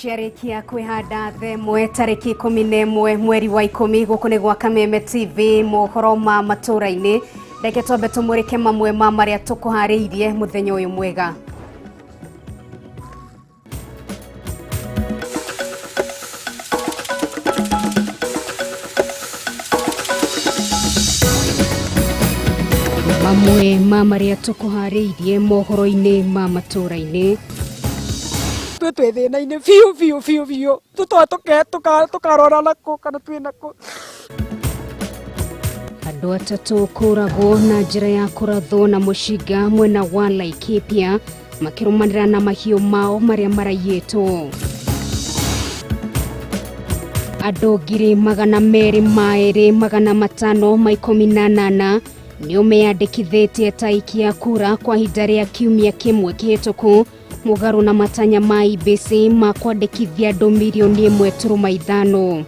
Ciarĩkia kwĩhanda themwe tarĩki 11 mweri wa 10 gũkũ nĩ gwa Kameme TV mohoro ma matũra-inĩ. Reke twambe tũmũrĩke mamwe ma marĩa tũkũharĩirie mũthenya ũyũ mwega. Mamwe ma marĩa tũkũharĩirie mohoro-inĩ ma matũra-inĩ. Twĩ twĩ thĩna-inĩ biũ biũ biũ biũ, tũtoĩ tũkarora nakũ kana twĩ nakũ. Andũ atatũ kũragwo na njĩra ya kũrathwo na mũcinga mwena wa Laikipia makĩrũmanĩra na mahiũ mao marĩa maraiyĩtwo. Andũ 202,518 nĩo meyandĩkithĩtie ta aikia kura kwa ihinda rĩa kiumia kĩmwe kĩhĩtũku, mũgarũ na matanya ma IEBC ma kwandĩkithia andũ 1.5 mirioni.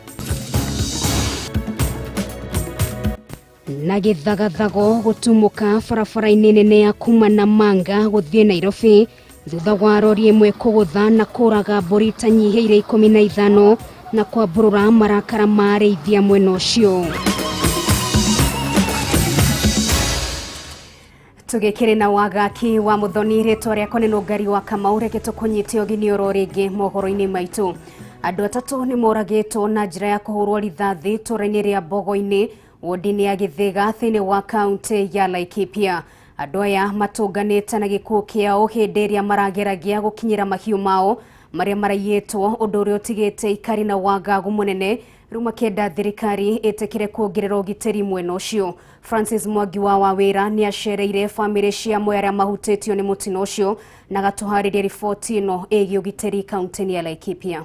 Na gĩthagathago gũtumũka barabara-inĩ nene ya kuma Namanga gũthiĩ Nairobi thutha wa rori ĩmwe kũgũtha na kũraga mbũri itanyihĩire 15 na kwambũrũra marakara ma arĩithia mwena ũcio. Tũgĩkĩrĩ na wagaki wa mũthoni, rĩtwa rĩakwa nĩ Nũngari wa Kamau. Reke tũkũnyite ũgeni oro rĩngĩ mohoro-inĩ maitũ. Andũ atatũ nĩ moragĩtwo na njĩra ya kũhũrwo rithathi itũũra-inĩ rĩa Mbogo-inĩ, wodi-inĩ ya Gĩthĩga thĩinĩ wa kaũntĩ ya Laikipia. Andũ aya matũnganĩte na gĩkuũ kĩao hĩndĩ ĩrĩa marageragia gũkinyĩra mahiũ mao marĩa maraiyĩtwo, ũndũ ũrĩa ũtigĩte ikari na wagagu mũnene. Rĩu makĩenda thirikari ĩtĩkĩre kuongerera ũgitĩri mwena ũcio. Francis Mwangi wa Wawĩra nĩ acereire bamĩrĩ cia amwe arĩa mahutĩtio nĩ mũtino ũcio na agatũharĩria riboti ĩno ĩgiĩ ũgitĩri kaũntĩ-inĩ ya Laikipia.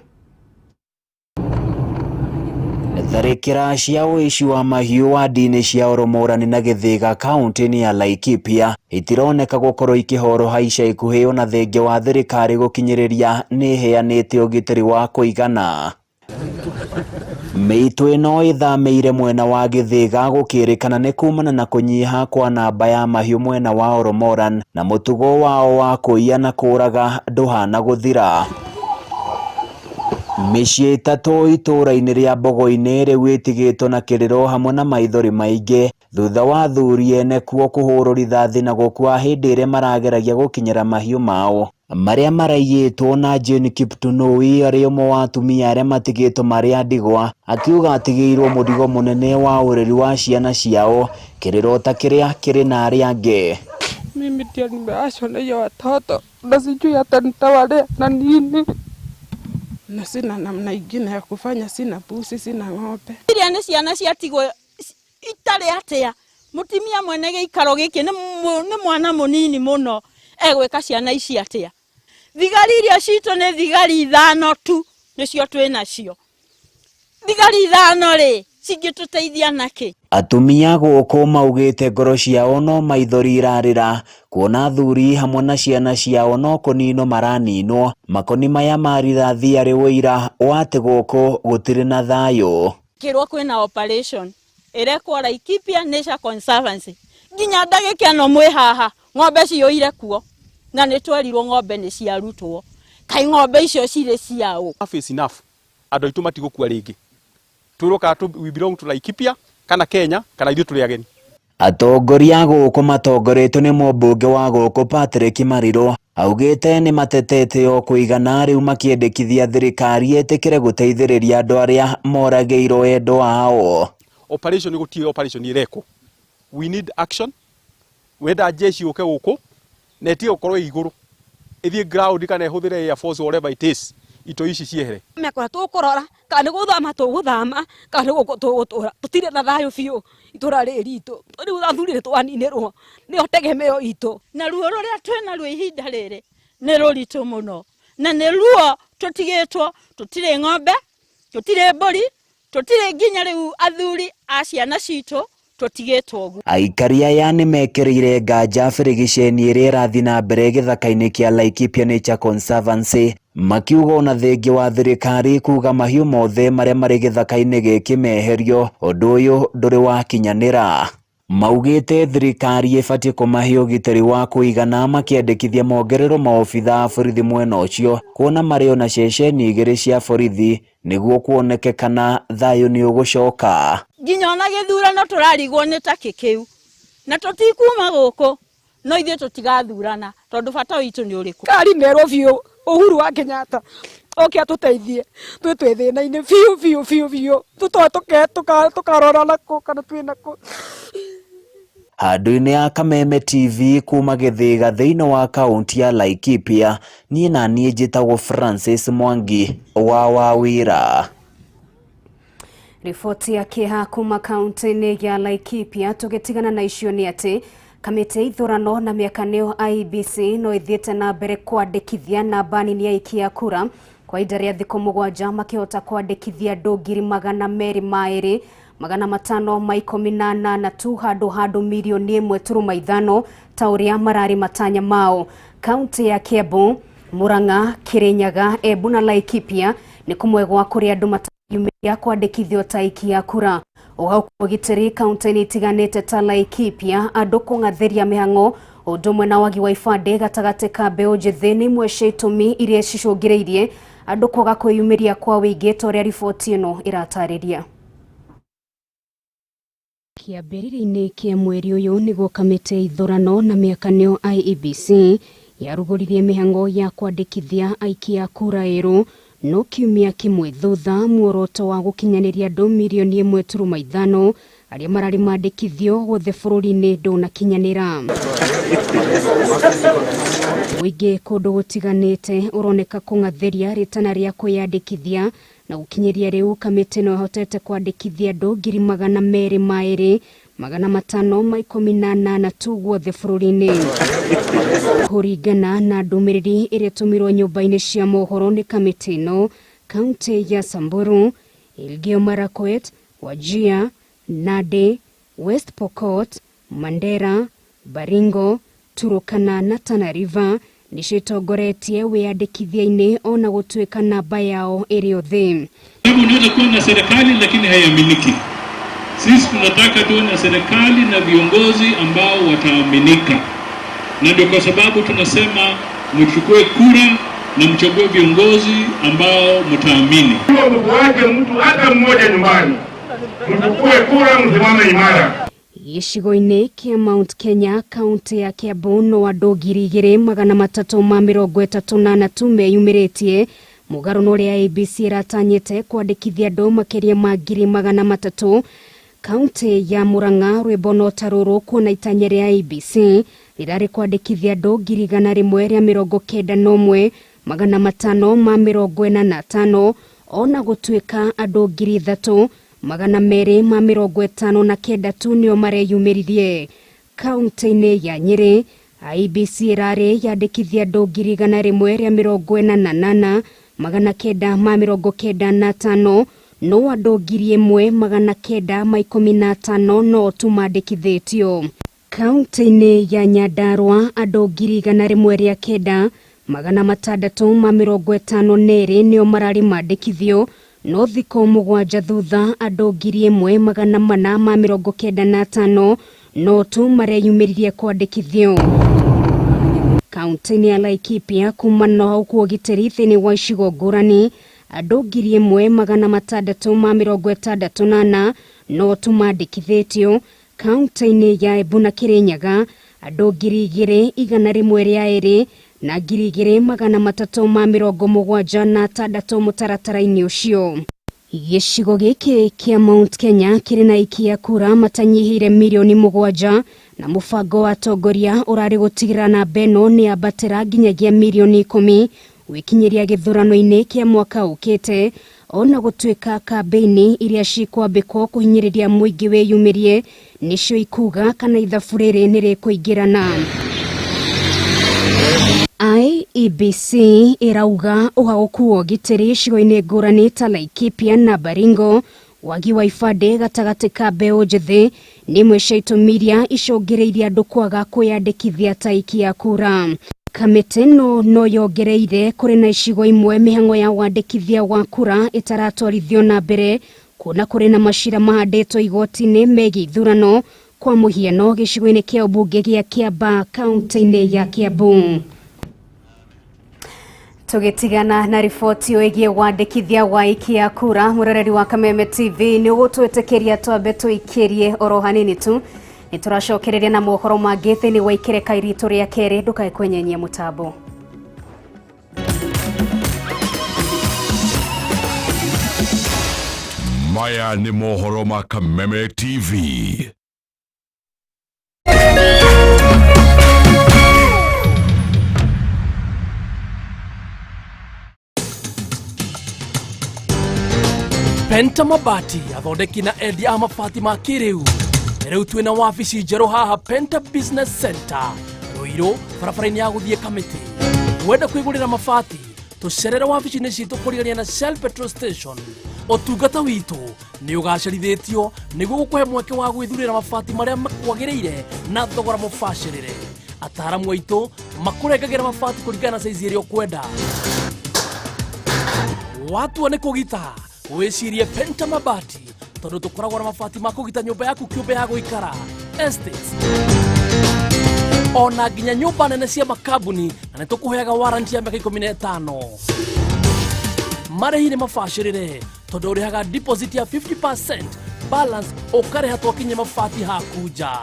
Tharĩkĩra cia ũici wa mahiũ wadi-inĩ cia Oromorani na Gĩthĩga kaũntĩ-inĩ ya Laikipia itironeka gũkorwo ikĩhoroha ica ikuhĩ, ona thengia wa thirikari gũkinyĩrĩria nĩ ĩheanĩte ũgitĩri wa kũigana. Mĩitũ ĩno ĩthamĩire mwena wa Gĩthĩga gũkĩrĩkana nĩ kumana na kũnyiha kwa namba ya mahiũ mwena wa Oromoran, na mũtugo wao wa kũiya na kũraga ndũhana gũthira. Mĩciĩ ĩtatũ itũũra-inĩ rĩa Mbogo-inĩ rĩu ĩtigĩtwo na kĩrĩro hamwe na maithori maingĩ thutha wa athuri ene kuo kũhũrwo rithathi na gũkua hĩndĩ ĩrĩa marageragia gũkinyĩra mahiũ mao marĩa maraiyĩtwo. Na Jane Kiptunui arĩ ũmwe wa atumia arĩa matigĩtwo marĩ a ndigwa, akiuga atigĩirwo mũrigo mũnene wa ũreri wa ciana ciao, kĩrĩro ta kĩrĩa kĩrĩ na arĩa angĩ. Mimi ndio nimeachwa na hiyo watoto na sijui hata nitawalea na nini, na sina namna ingine ya kufanya, sina mbuzi, sina ng'ombe. Iria nĩ ciana ciatigwo itarĩ atĩa, mũtumia mwene gĩikaro gĩkĩ nĩ mwana mũnini mũno, egwĩka ciana ici atĩa? Thigari iria citũ nĩ thigari ithano tu nĩcio twĩ nacio. Thigari ithano rĩ, cingĩtũteithia nakĩ? Atumia gũkũ maugĩte ngoro ciao no maithori irarĩra kuona athuri hamwe na ciana ciao no kũninwo maraninwo. Makoni maya ma rithathi arĩ ũira wa atĩ gũkũ gũtirĩ na thayũ. Kĩrwo kwĩna operation ĩrekwo Laikipia Nature Conservancy, nginya ndagĩka ĩno mwĩ haha ng'ombe ciyũire kuo, na nĩ twerirwo ng'ombe nĩ ciarutwo. Kaĩ ng'ombe icio cirĩ ciaũ? Enough is enough. Andũ aitũ matigũkua rĩngĩ. Twĩrwo kana we belong to Laikipia kana Kenya kana ithuĩ tũrĩ ageni. Atongoria a gũkũ matongoretio nĩ mũmbunge wa gũkũ Patrick Mariru augĩte nĩ matetete o kũigana, rĩu makĩendekithia thirikari ĩtĩkĩre gũteithĩrĩria andũ arĩa moragĩirwo endwa ao. Operation gũtirĩ operation ĩrekwo. We need action. Wenda jeshi yũke gũkũ na ĩtige gũkorwo ĩ igũrũ, ĩthiĩ ground kana ĩhũthĩre air force, whatever it is, ito ici ciehere. Mekora tũkũrora kana nĩ gũthama tũgũthama kana nĩ gũkũ tũgũtũra, tũtirĩ na thayũ biũ itũra rĩrĩ ritũ. Rĩu athuri nĩ twaninĩrwo, nĩo tegemeo itũ. Na ruo rũrĩa twĩnaruo ihinda rĩrĩ nĩ rũritũ mũno, na nĩ ruo tũtigĩtwo, tũtirĩ ng'ombe, tũtirĩ mbũri, tũtirĩ nginya rĩu athuri a ciana citũ, tũtigĩtwo ũguo. Aikari aya nĩ mekĩrĩire nganja birigiceni ĩrĩa ĩrathiĩ na mbere gĩthaka-inĩ kĩa Laikipia Nature Conservancy, makiuga ona thengia wa thirikari kuga mahiũ mothe marĩa marĩ gĩthaka-inĩ gĩkĩ meherio, ũndũ ũyũ ndũrĩ wakinyanĩra. Maugĩte thirikari ĩbatiĩ kũmahe ũgitĩri wa kũigana makĩandĩkithia mongererwo maobitha a borithi mwena ũcio kuona marĩ ona ceceni igĩrĩ cia borithi nĩguo kuoneke kana thayũ nĩ ũgũcoka. Nginya ona gĩthurano tũrarigwo nĩ takĩ kĩu na tũtikuma gũkũ no ithuĩ tũtigathurana tondũ bata witũ nĩ ũrĩkũ. Kari merwo biũ Uhuru wa Kenyatta oke atũteithie twĩ twĩ thĩna-inĩ biũ biũ biũ biũ tũtoĩ tũkarora nakũ kana twĩ nakũ. Handũ-inĩ ya Kameme TV kuma Gĩthĩga thĩinĩ wa kaunti ya Laikipia, niĩ na niĩ njĩtagwo Francis Mwangi wa Wawĩra. Riboti ya kĩeha kuma kaunti-inĩ ya Laikipia tũgĩtigana na icio nĩ atĩ kamĩtĩ ya ithurano na mĩaka nĩyo IEBC no ĩthiĩte na mbere kwandĩkithia namba nini ya aikia a kura kwa ihinda rĩa thikũ mũgwanja makĩhota kwandĩkithia andũ 202,518 tu handũ handũ 1.5 mirioni ta ũrĩa mararĩ matanya mao. Kaunti ya Kiambu, Murang'a, Kirinyaga, Embu na Laikipia nĩ kũmwe gwa kũrĩa andũ matayumĩria kwandĩkithio ta aikia kura. Ũhau ũgitĩri kaunti-inĩ itiganĩte ta Laikipia andũ kũng'athĩria mĩhang'o ũndũ ũmwe na wagi wa ibandĩ gatagatĩ ka mbeũ njĩthĩ nĩ imwe cia itũmi iria cicũngĩrĩirie andũ kwaga kwĩyumĩria kwa wĩingĩ ta ũrĩa riboti ĩno ĩratarĩria. Kĩambĩrĩria-inĩ kĩa mweri ũyũ nĩguo kamĩtĩ ya ithurano na mĩaka nĩyo IEBC yarugũririe mĩhang'o ya kwandĩkithia aikia a kura erũ no kiumia kĩmwe thutha muoroto wa gũkinyanĩria andũ 1.5 mirioni arĩa mararĩ mandĩkithio guothe bũrũri-inĩ ndũnakinyanĩra. Mũingĩ kũndũ gũtiganĩte ũroneka kũng'athĩria rĩtana rĩa kwĩyandĩkithia na gũkinyĩria rĩu kamĩtĩ no ĩhotete kwandĩkithia andũ 202,518 tu guothe bũrũri-inĩ. Kũringana na ndũmĩrĩri ĩrĩa ĩtũmirwo nyũmba-inĩ cia mohoro nĩ kamĩtĩ ĩno, kaunti ya Samburu, Elgeyo Marakwet, Wajir, Nandi, West Pokot, Mandera, Baringo, Turkana na Tana River nĩcio itongoretie wĩyandĩkithia-inĩ ona gũtuĩka namba yao ĩrĩ o thĩ. Sababu unaweza kuwa na serikali lakini haiaminiki. Sisi tunataka tuwe na serikali na viongozi ambao wataaminika, na ndio kwa sababu tunasema mchukue kura na mchague viongozi ambao mtaamini. Msiwache mtu hata mmoja nyumbani, mchukue kura, msimame imara. Gĩcigo-inĩ kĩa Mount Kenya kaunti ya Kiambu no andũ 2,334 tu meyumĩrĩtie mũgarũ na ũrĩa IEBC ĩratanyĩte kwandĩkithia andũ makĩria ma 300,000. Kaunti ya Murang'a rwĩmbo no ta rũrũ kuona itanya rĩa IEBC rĩrarĩ kwandĩkithia andũ 191,545 ona gũtuĩka andũ 3,259 tu nĩo mareyumĩririe. Kaunti-inĩ ya Nyĩrĩ IEBC ĩrarĩ yandĩkithia andũ 148,995 no andũ 1,915 no tu mandĩkithĩtio. Kaunti-inĩ ya Nyandarua andũ 109,652 nĩo mararĩ mandĩkithio no thikũ mũgwanja thutha andũ 1,495 no tu mareyumĩririe kwandĩkithio. Kaunti-inĩ ya Laikipia kumana na ũguo ũgitĩri thĩinĩ wa icigo ngũrani andũ 1,664 no tu mandĩkithĩtio. Kaunti-inĩ ya Embu na Kirinyaga andũ 2,102 na 2,376 mũtaratara-inĩ ũcio. Gĩcigo gĩkĩ kĩa Mount Kenya kĩrĩ na aikia kura matanyihĩire 7 mirioni na mũbango wa atongoria ũrarĩ gũtigĩrĩra namba ĩno nĩ yambatĩra nginyagia 10 mirioni gwĩkinyĩria gĩthurano-inĩ kĩa mwaka ũkĩte ona gũtuĩka kambĩini iria cikwambĩkwo kũhinyĩrĩria mũingĩ wĩyumĩrie nĩcio ikuga kana ithabu rĩrĩ nĩ rĩkũingĩrana. IEBC ĩrauga ũhagũku wa ũgitĩri icigo-inĩ ngũrani ta Laikipia na Baringo, wagi wa ibandĩ gatagatĩ ka mbeũ njĩthĩ nĩ imwe cia itũmi iria icũngĩrĩirie andũ kwaga kwĩyandĩkithia ta aikia a kura. Kamĩtĩ ĩno no yongereire kũrĩ na icigo imwe mĩhang'o ya wandĩkithia wa kura ĩtaratwarithio na mbere kuona kũrĩ na macira mahandĩtwo igoti-inĩ megiĩ ithurano Kwa mũhiano gĩcigo-inĩ kĩa ũmbunge gĩa Kiambaa kaunti-inĩ ya Kiambu. Tũgĩtigana na riboti ĩgiĩ wandĩkithia wa aikia kura, mũroreri wa Kameme TV nĩ ũgũtwĩtĩkĩria twambe tũikĩrie oro hanini tu. Nĩ tũracokereria na mohoro mangĩ thĩinĩ wa ikereka ritũ rĩa kerĩ, ndũkae kwenyenyia mũtambo. Maya nĩ mohoro ma Kameme TV. Penta Mabati, athondeki na endia a mabati ma kĩrĩu. Rĩu twĩna wabici njerũ haha Penta Business Center, Ruiru, barabara-inĩ ya gũthiĩ Kamĩtĩ. Wenda kwĩgũrĩra mabati, tũcerere wabici-inĩ citũ kũrigania na Shell Petrol Station. Ũtungata witũ nĩ ũgacĩrithĩtio nĩguo gũkũhe mweke wa gwĩthurĩra mabati marĩa makwagĩrĩire na thogora mũbacĩrĩre. Ataaramu aitũ makũrengagĩra mabati kũringana na saizi ĩrĩa ũkwenda. Watua nĩ kũgita, wĩcirie Penta Mabati, tondũ tũkoragwo na mabati ma kũgita nyũmba yaku kĩũmbe ya gũikara, estates, ona nginya nyũmba nene cia makambuni, na nĩ tũkũheaga warranty ya mĩaka 15. Marĩhi nĩ mabacĩrĩre tondũ ũrĩhaga deposit ya 50%, balance ũkarĩha twakinyia mabati haku nja.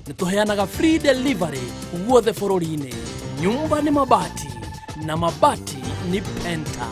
Nĩ tũheanaga free delivery guothe bũrũri-inĩ. Nyumba nĩ mabati na mabati ni Penta.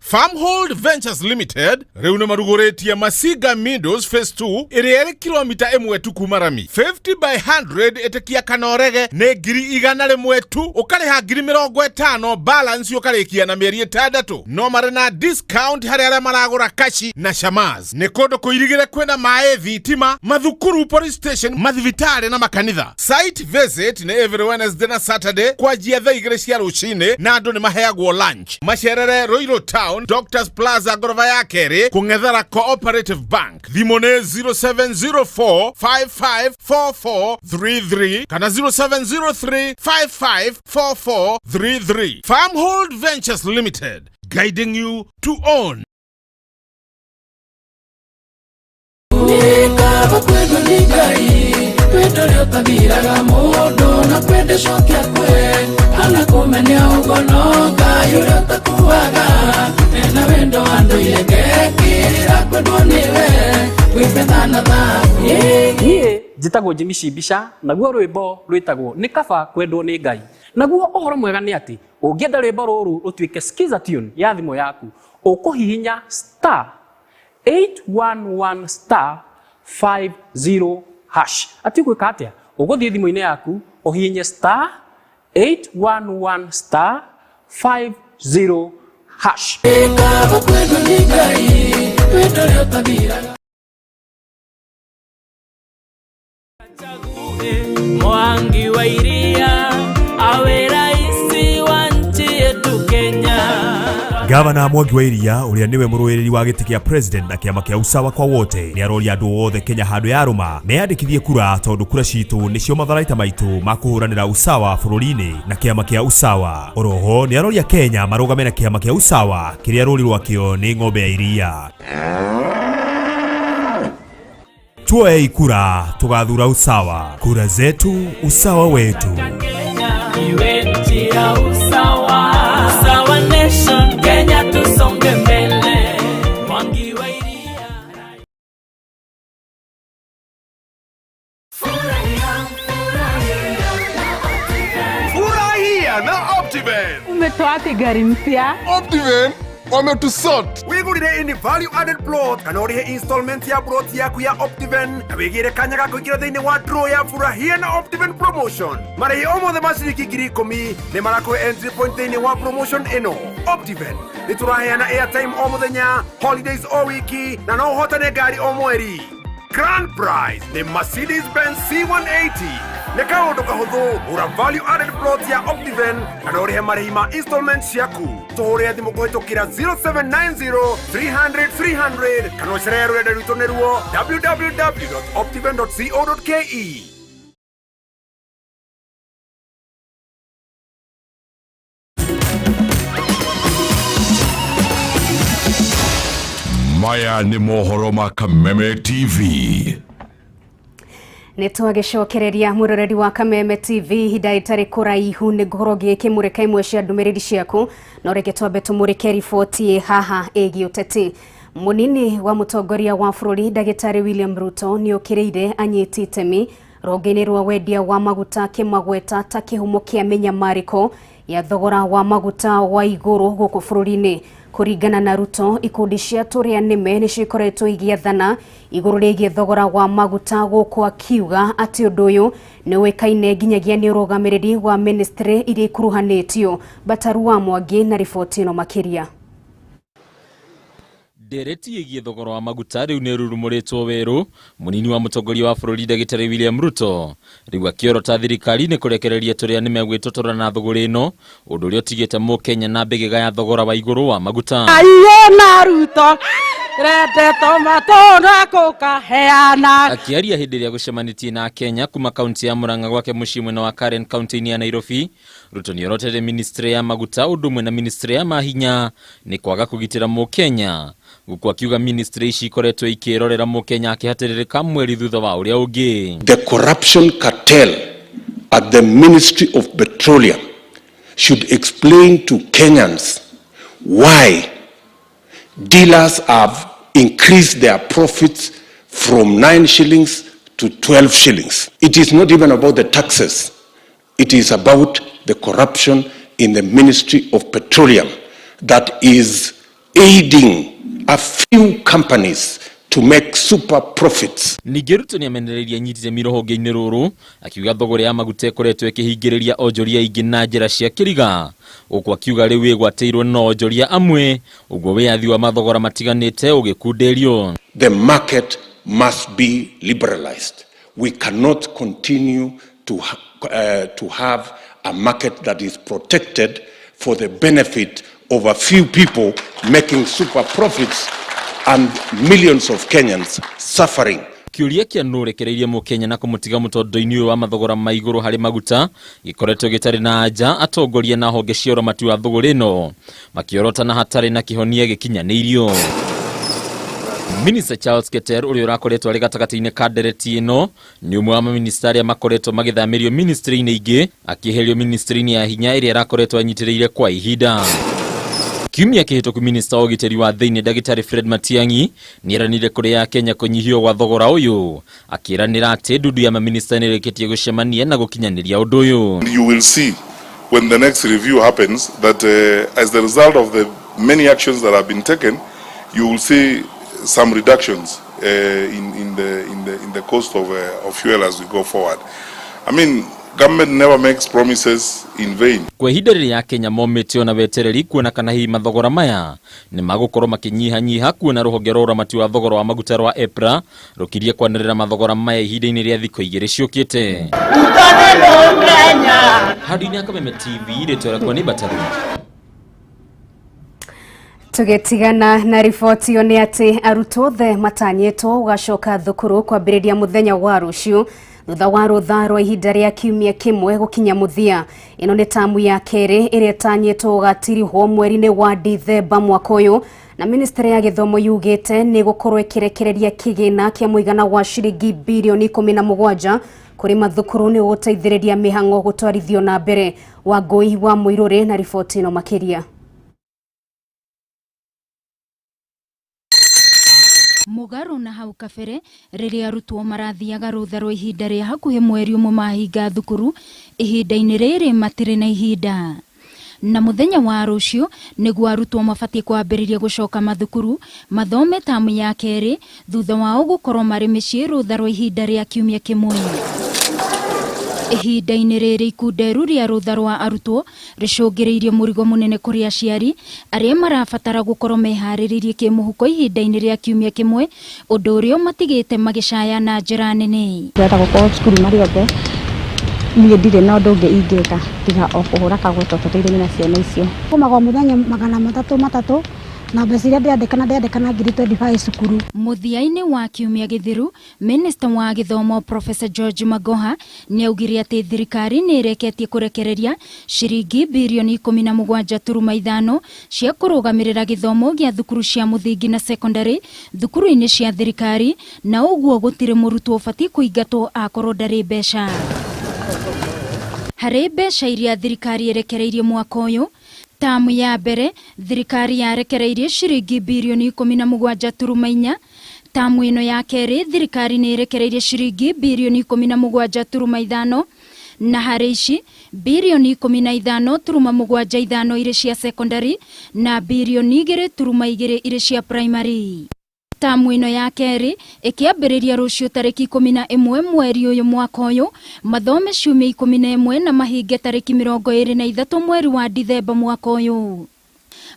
Farmhold Ventures Limited rĩu nĩ marugũrĩtie Masiga Meadows Phase 2 ĩrĩa ĩrĩ kilomita 1 tu kuma rami, 50 by 100, ĩtĩkia kana ũrege, nĩ 100,000 tu, ũkarĩha 50,000, balance ũkarĩkia na mĩeri 6. No marĩ na discount harĩ arĩa maragũra kashi na shamas. Nĩ kũndũ kũirigĩre, kwĩna maĩ, thitima, mathukuru, police station, mathibitarĩ na makanitha. Site visit nĩ every Wednesday na Saturday kwanjia thaa 2 cia rũcinĩ, na andũ nĩ maheagwo lunch. Macerere Ruiru Town, Doctors Plaza, ngoroba ya kerĩ, kũng'ethera Cooperative Bank. Thimũ nĩ 0704 554433 kana 0703 554433. Farmhold Ventures Limited, guiding you to own. Kaba kwendwo nĩ Ngai, wendo ũrĩa ũtathiraga mũndũ na kwenda cokia kwe kana kũmenya ũguo, no Ngai ũrĩa ũtakuaga ena wendo wa ndũire, ngekĩra kwendwo nĩwe gwĩ betha na thahabu. Niĩ njĩtagwo Jimmy Shibisha, naguo rwĩmbo rwĩtagwo Nĩ Kaba Kwendwo Nĩ Ngai. Naguo ũhoro mwega nĩ atĩ ũngĩenda rwĩmbo rũrũ rũtuĩke skiza tune ya thimũ yaku, ũkũhihinya *811*50#. Ati gwĩka atĩa? Ũgũthiĩ thimũ-inĩ yaku ũhihinye *811*50#. Kaba kwendwo nĩ Ngai, wendo ũrĩa ũtathiraga. Mwangi wa Iria awe raisi wa nchi yetu Kenya. Gavana Mwangi wa Iria, ũrĩa nĩwe mũrũĩrĩri wa gĩtĩ kĩa president na kĩama kĩa Usawa kwa Wote, nĩ aroria andũ othe Kenya handũ ya rũma meyandĩkithie kura, tondũ kura citũ nĩcio matharaita maitũ ma kũhũranĩra usawa bũrũri-inĩ na kĩama kĩa Usawa. Oroho nĩ aroria Kenya marũgame na kĩama kĩa Usawa kĩrĩa rũri rwakĩo nĩ ng'ombe ya iria. Tuoei kura tugathura usawa. Kura zetu, usawa wetu. Iwe nchi ya usawa, Usawa Nation, Kenya tusonge mbele. Mwangi wa Iria. Furahia na Optiven. Umetoa wapi gari mpya? Optiven wametusort. Wigurire ini value added plot kana urihe installment ya plot yaku ya Optiven na wigire kanya ga kuingira thiini wa draw ya Furahia na Optiven promotion. Marĩhi o mothe ma ciringi 10,000 nĩ marakũhe entry point thiini wa promotion ĩno. Optiven nĩ tũraheana airtime o mũthenya, holidays o wiki, na no ũhotane ngari o mweri. Grand prize nĩ Mercedes Benz C180. Nĩ kaũndũ kahũthũ, gũra value added plot ya Optiven na no ũrĩhe marĩhi ma installment ciaku. Tũhũrĩre thimũ kũhĩtũkĩra 0790 300 300 kana ũcerere rũrenda rwitũ nĩruo www.optiven.co.ke. Maya nĩ mohoro ma Kameme TV. Nĩ twagĩcokereria mwĩroreri wa Kameme TV ihinda rĩtarĩ kũraihu nĩ ngũkorwo ngĩkĩmũrĩka imwe cia ndũmĩrĩri ciaku, no reke twambe tũmũrĩke riboti haha ĩgiĩ ũteti. Mũnini wa mũtongoria wa bũrũri Ndagĩtarĩ William Ruto nĩ okĩrĩire anyiti itemi rũhonge-inĩ rwa wendia wa maguta akĩmagweta ta kĩhumo kĩa mĩnyamarĩko ya thogora wa maguta wa igũrũ gũkũ bũrũri-inĩ. Kũringana na Ruto, ikundi cia tũrĩa nĩme nĩcio ikoretwo igĩathana igũrũ rĩgiĩ thogora wa maguta gũkũ, akiuga atĩ ũndũ ũyũ nĩ ũĩkaine nginyagia nĩ ũrũgamĩrĩri wa ministry iria ikuruhanĩtio. Bataru wa Mwangi na riboti ĩno makĩria. Ndereti ĩgiĩ thogora wa maguta rĩu nĩ ĩrurumũrĩtwo werũ. Mũnini wa mũtongoria wa bũrũri Ndagĩtarĩ William Ruto rĩu akĩorota thirikari nĩ kũrekereria tũrĩa nĩmegwĩtotora na thũgũrĩ ĩno, ũndũ ũrĩa ũtigĩte mũkenya na mbĩgĩga ya thogora wa igũrũ wa maguta. Aiye na Ruto rendetwo matũra kũkaheana. Akĩaria hĩndĩ ĩrĩa gũcemanĩtie na Kenya kuma kaunti ya Murang'a gwake mũciĩ mwena wa Karen kaunti-inĩ ya Nairobi, Ruto nĩorotete ministry ya maguta ũndũ ũmwe na ministry ya mahinya nĩ kwaga kũgitĩra mũkenya, gũkũ akiuga ministry ici ikoretwo ikĩrorera mũkenya akĩhatĩrĩrĩka mweri thutha wa ũrĩa ũngĩ. The corruption cartel at the Ministry of Petroleum should explain to Kenyans why dealers have increased their profits from 9 shillings to 12 shillings. It is not even about the taxes. It is about the corruption in the Ministry of Petroleum that is aiding a few companies to make super profits. Ningĩ Ruto nĩamenereirie anyiti itemi rũhonge-inĩ rũrũ akiuga thogora ya maguta ĩkoretwo ĩkĩhingĩrĩria onjoria aingĩ na njĩra cia kĩriga, gũkũ akiuga rĩu ĩgwatĩirwo no onjoria amwe, ũguo wĩyathi wa mathogora matiganĩte ũgĩkunderio. The market must be liberalized. We cannot continue to have a market that is protected for the benefit of a few people making super profits and millions of Kenyans suffering. Kĩũria kĩa nũ ũrekereirie mũkenya na kũmũtiga mũtondo-inĩ ũyũ wa mathogora ma igũrũ harĩ maguta gĩkoretwo gĩtarĩ na anja atongoria na honge cia ũramati wa thũgũrĩ ĩno makĩorota na hatarĩ na kĩhonia gĩkinyanĩirio. Minister Charles Keter ũrĩa ũrakoretwo arĩ gatagatĩ-inĩ ka ndereti ĩno nĩ ũmwe wa maminista arĩa makoretwo magĩthamĩrio ministry-inĩ ingĩ, akĩeherio ministry-inĩ ya hinya ĩrĩa arakoretwo anyitĩrĩire kwa ihinda. Kiumia kĩhĩtũku minista wa ũgitĩri wa thĩinĩ Ndagĩtarĩ Fred Matiang'i nĩeranire kũrĩ ya Kenya kũnyihio gwa thogora ũyũ, akĩranĩra atĩ ndundu ya maminista nĩrĩkĩtie gũcemania na gũkinyanĩria ũndũ ũyũ. You will see when the next review happens that as the result of the many actions that have been taken, you will see some reductions in the cost of fuel as we go forward. I mean, government never makes promises in vain. Kwa ihinda rĩrĩa Kenya momĩte ona wetereri kuona kana hihi mathogora maya nĩ magũkorwo makĩnyihanyiha, kuona rũhonge rwa ũramati wa thogora wa maguta rwa EPRA rũkirie kwanĩrĩra mathogora maya ihinda-inĩ rĩa thikũ igĩrĩ ciũkĩte. Handũ-inĩ ha Kameme TV, rĩtwa rĩakwa nĩ Bataru. Tũgĩtigana na riboti ĩyo nĩ atĩ arutwo othe matanyĩtwo gũgacoka thukuru kwambĩrĩria mũthenya wa rũciũ thutha wa rũtha rwa ihinda rĩa kiumia kĩmwe gũkinya mũthia. Ĩno nĩ tamu ya kerĩ ĩrĩa ĩtanyĩtwo gũgatirihwo mweri-inĩ wa Dithemba mwaka ũyũ, na ministry ya gĩthomo yugĩte nĩ gũkorwo ĩkĩrekereria kĩgĩna kĩa mũigana wa ciringi birioni 17 kũrĩ mathukuru nĩ gũteithĩrĩria mĩhang'o gũtwarithio na mbere. Wangũi wa Mũirũrĩ na riboti ĩno makĩria. Mũgarũ na hau kabere rĩrĩa arutwo marathiaga rũtha rwa ihinda rĩa hakuhĩ mweri ũmwe mahinga thukuru, ihinda-inĩ rĩrĩ matirĩ na ihinda. Na mũthenya wa rũciũ nĩguo arutwo mabatiĩ kwambĩrĩria gũcoka mathukuru mathome tamu ya kerĩ thutha wao gũkorwo marĩ mĩciĩ rũtha rwa ihinda rĩa kiumia kĩmwe. Ihinda-inĩ rĩrĩ ikunderu rĩa rũtha rwa arutwo rĩcũngĩrĩirie mũrigo mũnene kũrĩ aciari arĩa marabatara gũkorwo meharĩrĩirie kĩmũhuko ihinda-inĩ rĩa kiumia kĩmwe, ũndũ ũrĩa ũmatigĩte magĩcaya na njĩra nene. Ndĩrenda gũkorwo cukuru marĩ othe, niĩ ndirĩ na ũndũ ũngĩ ingĩka tiga o kũhũra kagoto tũteithanie na ciana icio. Kũmagwo mũthenya 300 300 Na mbeca iria ndĩandĩkana ndĩandĩkana ngiri 25 cukuru. Mũthia-inĩ wa kiumia gĩthiru, Minista wa gĩthomo Professor George Magoha nĩaugire atĩ thirikari nĩ ĩreketie kũrekereria ciringi birioni 17.5 cia kũrũgamĩrĩra gĩthomo gĩa thukuru cia mũthingi na sekondari thukuru-inĩ cia thirikari, na ũguo gũtirĩ mũrutwo ũbatiĩ kũingatwo akorwo ndarĩ mbeca. Harĩ mbeca iria thirikari ĩrekereirie mwaka ũyũ, tamu ya mbere thirikari yarekereirie ciringi birioni 17.4. Tamu ĩno ya kerĩ thirikari nĩ ĩrekereirie ciringi birioni 17.5, na harĩ ici birioni 15.75 irĩ cia sekondari na birioni 2.2 irĩ cia primary. Tamu ĩno ya kerĩ ĩkĩambĩrĩria rũciũ tarĩki 11 mweri ũyũ mwaka ũyũ, mathome ciumia 11 na mahinge tarĩki 23 mweri wa Dithemba mwaka ũyũ.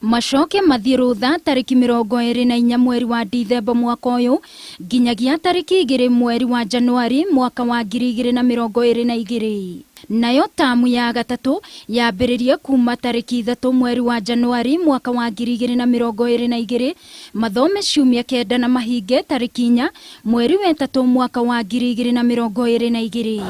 Macoke mathiĩ rũtha tarĩki 24 mweri wa Dithemba mwaka ũyũ nginyagia tarĩki 2 mweri wa Januari mwaka wa 2022. Nayo tamu ya gatatũ yambĩrĩrie kuma tarĩki 3 mweri wa Januari mwaka wa 2022, mathome ciumia 9 na mahinge tarĩki 4 mweri wa 3 mwaka wa 2022.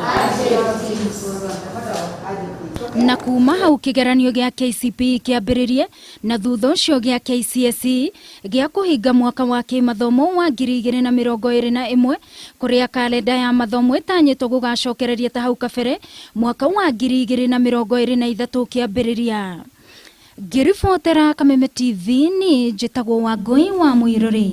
Na kuma hau kĩgeranio gĩa KCPE kĩambĩrĩrie na thutha ũcio gĩa KCSE gĩa kũhinga mwaka wa kĩmathomo wa 2021, kũrĩa kalenda ya mathomo ĩtanyĩtwo gũgacokereria ta hau kabere mwaka wa 2023 kĩambĩrĩria. Ngĩribotera Kameme TV ni njĩtagwo Wangũi wa Mũirũrĩ.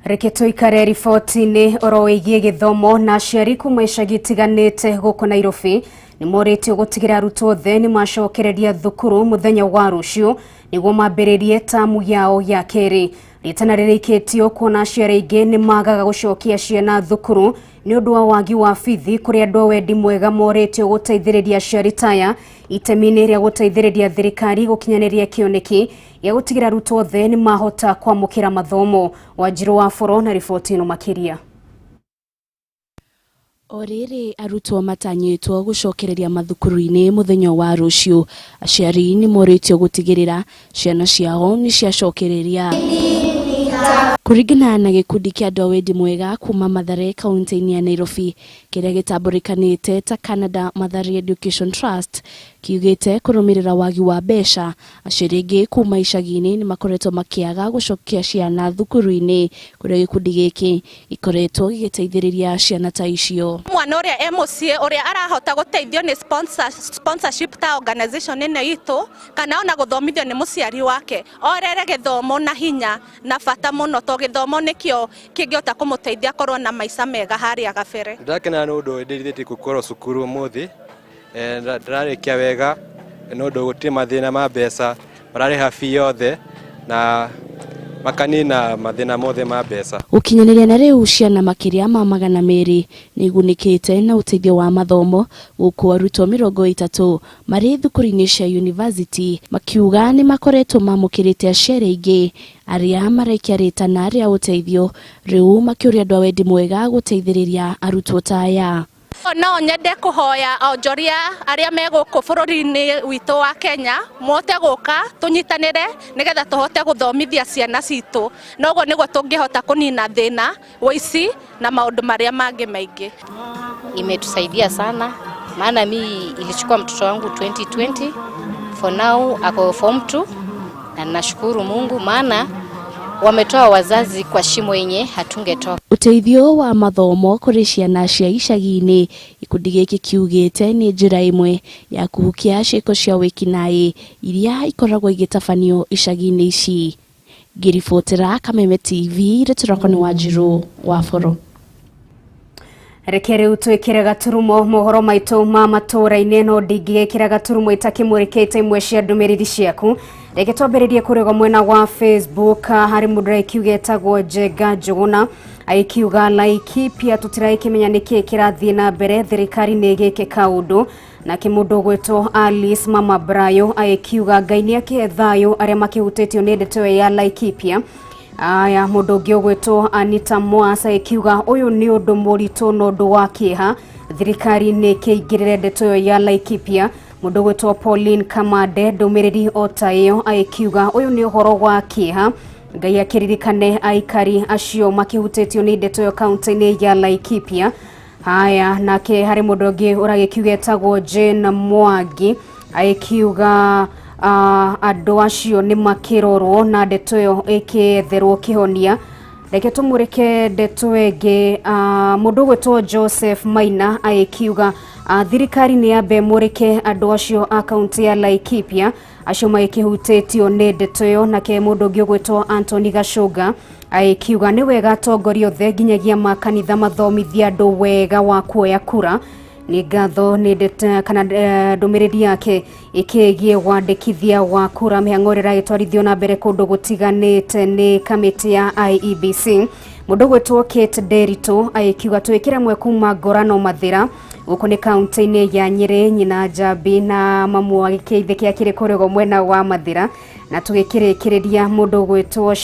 Reke tũikare riboti-inĩ oro wĩgiĩ gĩthomo na aciari kuma icagi itiganĩte gũkũ Nairobi nĩ morĩtio gũtigĩra arutwo othe nĩ macokereria thukuru mũthenya wa rũciũ nĩguo mambĩrĩrie tamu yao ya kerĩ. Rĩtana rĩrĩkĩtio kuona aciari aingĩ nĩ magaga gũcokia ciana thukuru nĩ ũndũ wa wagi wa bithi, kũrĩa andũ a wendi mwega morĩtio gũteithĩrĩria aciari taya itemi-inĩ rĩa gũteithĩrĩria thirikari gũkinyanĩria kĩoneki gĩa gũtigĩra arutwo othe nĩ mahota kwamũkĩra mathomo. Wanjirũ wa Boro na riboti ĩno makĩria. O rĩrĩ arutwo matanyĩtwo gũcokereria mathukuru-inĩ mũthenya wa rũciũ, aciari nĩ morĩtio gũtigĩrĩra ciana ciao nĩ ciacokereria. Kũringana na gĩkundi kĩa andũ a wendi mwega kuma Mathare kaunti-inĩ ya Nairobi kĩrĩa gĩtambũrĩkanĩte ta Canada Mathare Education Trust, kiugĩte kũrũmĩrĩra wagi wa mbeca, aciari aingĩ kuma icagi-inĩ nĩ makoretwo makĩaga gũcokia ciana thukuru-inĩ, kũrĩa gĩkundi gĩkĩ gĩkoretwo gĩgĩteithĩrĩria ciana ta icio. Mwana ũrĩa e mũciĩ ũrĩa arahota gũteithio nĩ sponsorship ta organization ĩno itũ, kana ona gũthomithio nĩ mũciari wake, orere gĩthomo na hinya na bata mũno, to gĩthomo nĩkĩo kĩngĩhota kũmũteithia korwo na maica mega harĩa gabere. Ndĩrakena nĩ ũndũ ndĩrithĩtie gũkorwo cukuru ũmũthĩ, ndĩrarĩkia wega nĩ ũndũ gũtirĩ mathĩna ma mbeca, mararĩha fee yothe na makanina mathĩna mothe ma mbeca. Gũkinyanĩria na rĩu ciana makĩria ma 200 nĩ igunĩkĩte na ũteithio wa mathomo, gũkũ arutwo 30 marĩ thukuru-inĩ cia university makiuga nĩ makoretwo mamũkĩrĩte aciari aingĩ arĩa maraikia rĩtana rĩa ũteithio, rĩu makĩũria andũ a wendi mwega gũteithĩrĩria arutwo ta aya. No nyende kũhoya onjoria arĩa me gũkũ bũrũri-inĩ witũ wa Kenya mote gũka tũnyitanĩre nĩgetha tũhote gũthomithia ciana citũ, na ũguo nĩguo tũngĩhota kũnina thĩna ũici na maũndũ marĩa mangĩ maingĩ. Imetusaidia sana, maana mi ilichukua mtoto wangu 2020, for now ako form 2, na nashukuru Mungu maana wametoa wazazi kwa shimo yenye hatungetoka. Ũteithio wa mathomo kũrĩ ciana cia icagi-inĩ, gĩkundi gĩkĩ kiugĩte nĩ njĩra ĩmwe ya kũhukia ciĩko cia wĩkinaĩ iria ikoragwo igĩtabanio icagi-inĩ ici. Ngĩribotera Kameme TV, rĩtwa rĩakwa nĩ Wanjirũ wa Boro. Reke rĩu twĩkĩre gaturumo mohoro maitũ ma matũũra-inĩ, no ndingĩgĩkĩra gaturumo itakĩmũrĩkĩte imwe cia ndũmĩrĩri ciaku. Reke twambĩrĩrie kũrĩa mwena wa Facebook, harĩ mũndũ ũraikiuga etagwo Njenga Njũgũna aikiuga Laikipia tũtiraikĩmenya nĩkĩĩ kĩrathiĩ na mbere, thirikari nĩ ĩgĩke kaũndũ. Nake mũndũ ũgwĩtwo Alice Mama Brayo aikiuga Ngai nĩ akĩhe thayũ arĩa makĩhutĩtio nĩ ndeto ĩyo ya Laikipia. Aya, mũndũ ũngĩ ũgwĩtwo Anita Mwasa akiuga ũyũ nĩ ũndũ mũritũ na ũndũ wa kĩeha, thirikari nĩ ĩkĩingĩrĩre ndeto ĩyo ya Laikipia. Mũndũ gwĩtwo Pauline Kamande ndũmĩrĩri o ta ĩyo agĩkiuga ũyũ nĩ ũhoro wa kĩeha, Ngai akĩririkane aikari acio makĩhutĩtio nĩ ndeto ĩyo kaunti-inĩ ya Laikipia. Haya, nake harĩ mũndũ ũngĩ ũragĩkiuga etagwo Jane Mwangi agĩkiuga andũ acio nĩ makĩrorwo na ndeto ĩyo ĩkĩetherwo kĩhonia. Reke tũmũrĩke ndeto ĩngĩ. Mũndũ ũgwĩtwo Joseph Maina agĩkiuga thirikari nĩ yambe mũrĩke andũ acio a kaunti ya Laikipia acio magĩkĩhutĩtio nĩ ndeto ĩyo. Nake mũndũ ũngĩ ũgwĩtwo Anthony Gacũnga agĩkiuga nĩ wega atongoria othe nginyagia makanitha mathomithie andũ wega wa kuoya kura. Nĩ ngatho nĩ ndeto kana ndũmĩrĩri yake ĩkĩgiĩ wandĩkithia wa kura mĩhang'o ĩrĩa ĩragĩtwarithio na mbere kũndũ gũtiganĩte nĩ kamĩtĩ ya IEBC. Mũndũ ũgwĩtwo Kate Nderitu agĩkiuga twĩkĩre mwe kuma Ngorano Mathĩra gũkũ nĩ kaunti-inĩ ya Nyĩrĩ, nyina Njambi na mamu wa gĩkĩithe kĩa kĩrĩ kũrĩa mwena wa Mathĩra. Na tũgĩkĩrĩkĩrĩria mũndũ ũgwĩtwo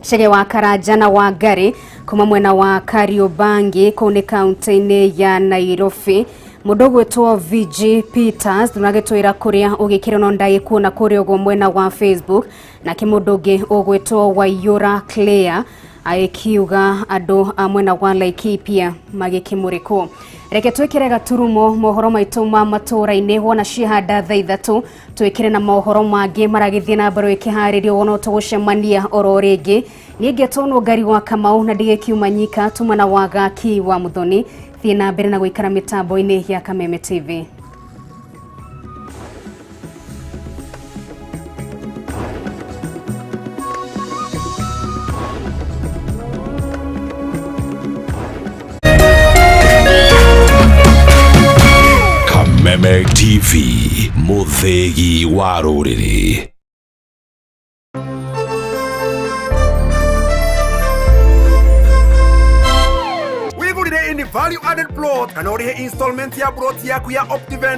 Chege wa Karanja na wa Ngari kuma mwena wa Kariobangi kũu nĩ kaunti-inĩ ya Nairobi. Mũndũ ũgwĩtwo VG Peters ndũragĩtwĩra kũrĩa ũgĩkĩrĩ no ndagĩkuona kũrĩa ũguo mwena wa Facebook. Nake mũndũ ũngĩ ũgwĩtwo Waiyũra Claire agĩkiuga andũ a mwena wa Laikipia magĩkĩmũrĩkwo. Reke twĩkĩre gaturumo mohoro maitũ ma matũra-inĩ wona ciahanda thaa 3 twĩkĩre na mohoro mangĩ maragĩthiĩ na mbere ĩkĩharĩrio wona tũgũcemania oro rĩngĩ. Niĩ ngetwo Nũngari wa Kamau na ndigĩkiuma nyika tuma na wagaki wa Muthoni. Thiĩ na mbere na gũikara mĩtambo-inĩ ya Kameme TV. Kameme TV, mũthĩgi wa rũrĩrĩ. Wĩgũrĩre any value added plot kana ũrĩhe installment ya plot yaku ya Optiven.